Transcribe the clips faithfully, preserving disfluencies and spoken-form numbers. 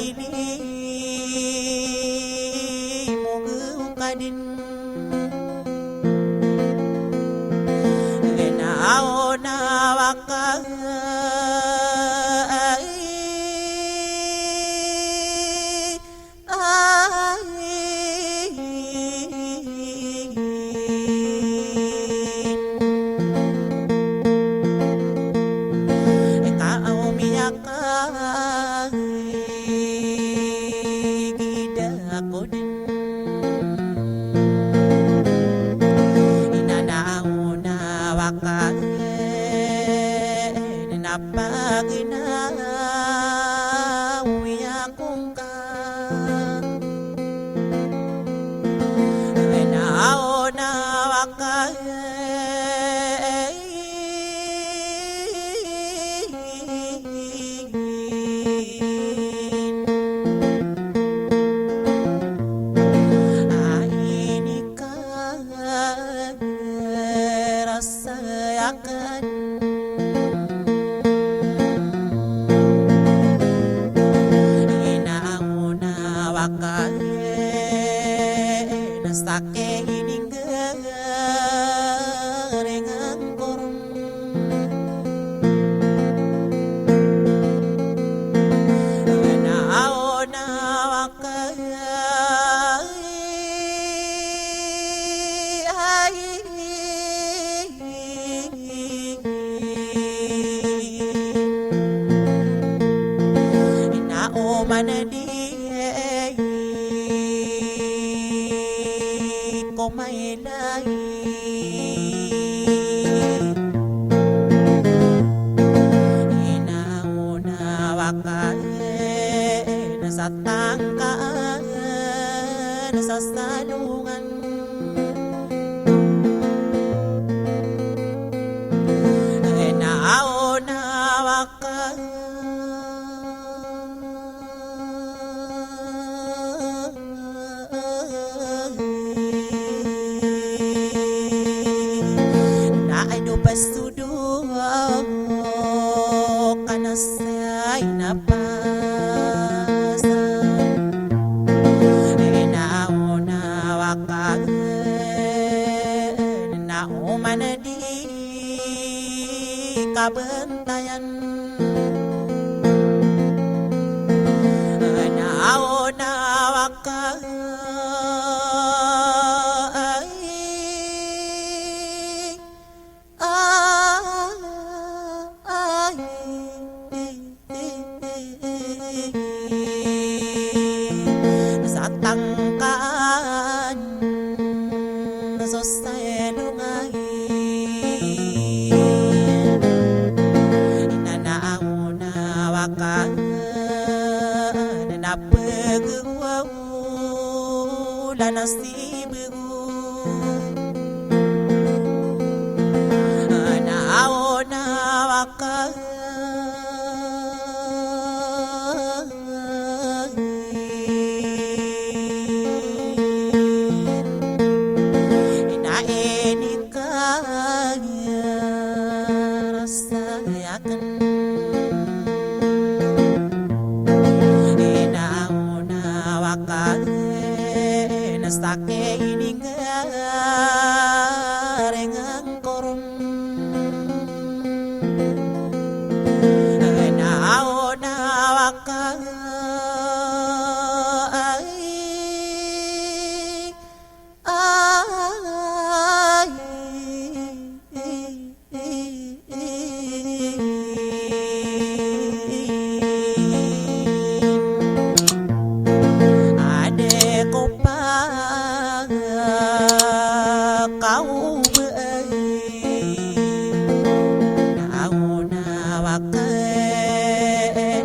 Ini mogo ka dn. Ena o na waka. Eka o miyaka gida ko dn. Inana o na waka na pagina wiya kongka. Ena o na waka. Ai nika rasa yakan. Ena o na waka na sake ini ngga rengan koron. Ena o na waka. Ena o manadi ko mailay. Ena o na waka na satangkaan sa salongan. Ena o na waka. Na ino pasodo ka na sa inapasa. Ena o na waka na oman di kabantayan. Ena o na waka. Ay, ay, ay. Satangkaan so selong ai. Inana o na waka na pegegwa o lana si Ena o na waka. Ena ini kaya rasa yakan. Ena o na waka na sake ini ngga rengan koron. Ena o na waka. Ay, ay. Ade ko pa kaw bay. Na o na waka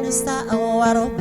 na sa warog.